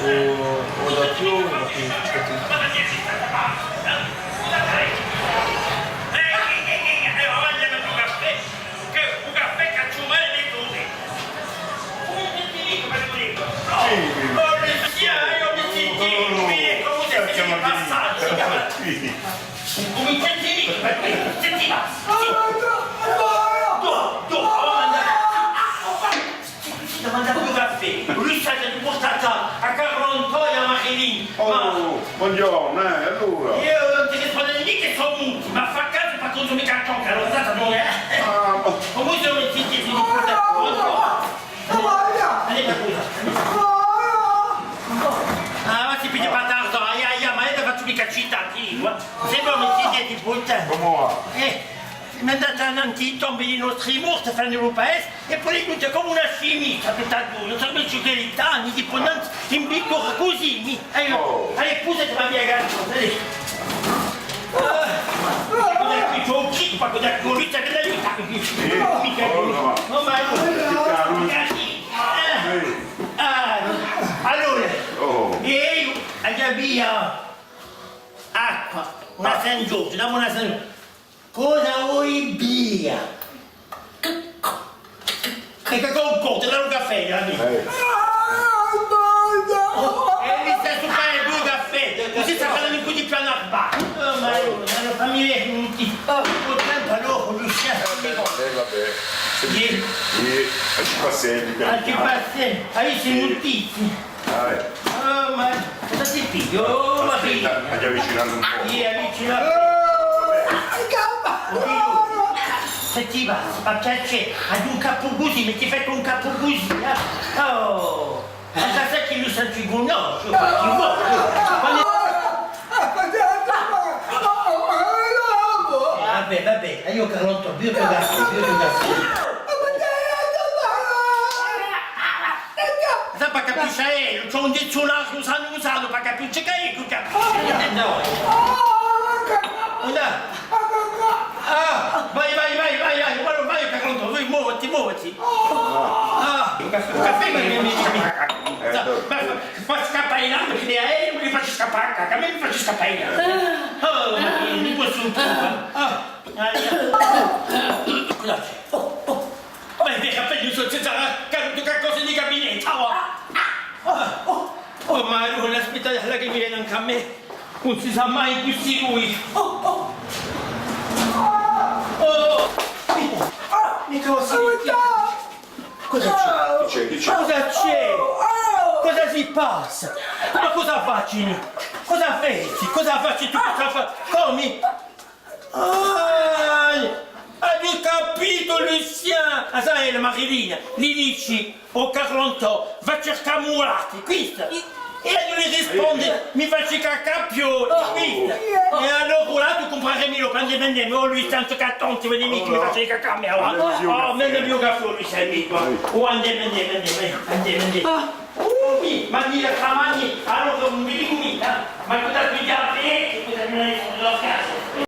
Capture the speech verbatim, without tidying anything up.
O, o da più, ma più, più. Sì, sì. Cumincia à dì, senti, sì. Dò, dò, avanti. Sì, sì, domanda più caffè. Lui s'hà da purtà à Carl'Antò è à Marilyn. Oh, ma bonghjornu, eh, allora. Eiu ùn ti rispondu micca chì sò mutu, ma fà casu pà cuntu micca tocca, allora, tantu, eh. Ah, ma... Cumu sò i zitelli di purtà? Bonghjornu. Allez, scusa. Ah, ma si piglia batardu, aia, aia, ma eiu ti facciu micca cità, ti dicu, eh. Senti, i zitelli di purtà. Cumu và? Eh. M'hà dettu nantu i tombi di i nostri morti, fannu u paese, è po li cunta cum'è una scimmietta, tutt'è dui, ùn sò micca ciò ch'elli dannu, dipendenti, in vittura cusì, mi, eh, oh, allez, pusati, ma via, cazzu, allez. Ah, guarda quì, c'hè un chip, guarda quì, lui sta per aiutà, mi, mica, oh, no, ma, eh, ah, allora, oh, eiu, aghju da bia acqua, una San Ghjorghju, dammi una San Ghjorghju. Cosa voi bia? È chì concorda, dà un caffè, amicu. Eh. È u listessu fà dui caffè, cusì s'accalma un pocu di più à a barba. Oh, ma eiu, ma fammi vede un pocu. Oh, col tempu allora, Luciano, amicu. Eh, vabbè. Iè. Iè, ci passemu, pianu pianu. Ah, ci passemu. Ah, eiu sò nutizia. Ah, ma cosa ti pigli? Oh, ma aspetta, aghju da avvicinà un pocu. Iè, avvicina. Senti, ma, ma chì ci hè? Aghju un capu cusì, mi ti facciu un capu cusì, eh? Oh, ma sai chì Luciano ùn ti cunnosce, ma ti vole. Vabbè, vabbè, eiu Carl'Antò, bevi u caffè, bevi u caffè. Sà, pà capisce, eh, ci hè un dizziunariu sanu sanu, pà capisce chì hè, chì capisce. Guarda. Ah, vai, vai, vai, vai, vai, vai, vai, Carl'Antò, vai, moviti, moviti. Ah, un caffè, un caffè, ma mi, mi, mi. Sà, ma fa, fa scappà i lampi, chì hè, eh, mi faci scappà a cacca, mi faci scappà i lampi. Oh, ma mi, mi possu più, eh. Ah, ah, scusate. Oh, oh. Ma hè vera, ùn sò, ci hè qualcosa in u gabinettu, oh. Oh, ma allora, aspetta, chì mi vene ancu à mè. Ùn si sà mai cusì lui. Oh, oh. Oh, mi, mi cosa si... Cosa ci hè? Chì ci hè? Chì ci hè? Cosa ci hè? Cosa si passa? Ma cosa faci? Cosa faci? Cosa faci tù? Cosa fa-, cumu? Ah, aghju capitu, Luciano! A sai, a Marilina li dici, o Carl'Antò, và à circà mulati, quista. È ellu li rispondi, mi faci cacà pioli, quista. È allora là tù cumpraremi, o, andemu, andemu, o Luciano, stanti chì tanti, veni micca, mi faci cacà, mi, oh, megliu caffè, o Luciano, amicu. O, andemu, andemu, andemu, andemu, andemu. Uh, mi, ma mi, ma mi, allora, ùn mi dicu micca, eh. Ma cosa ti dà, eh? Cosa mi dà?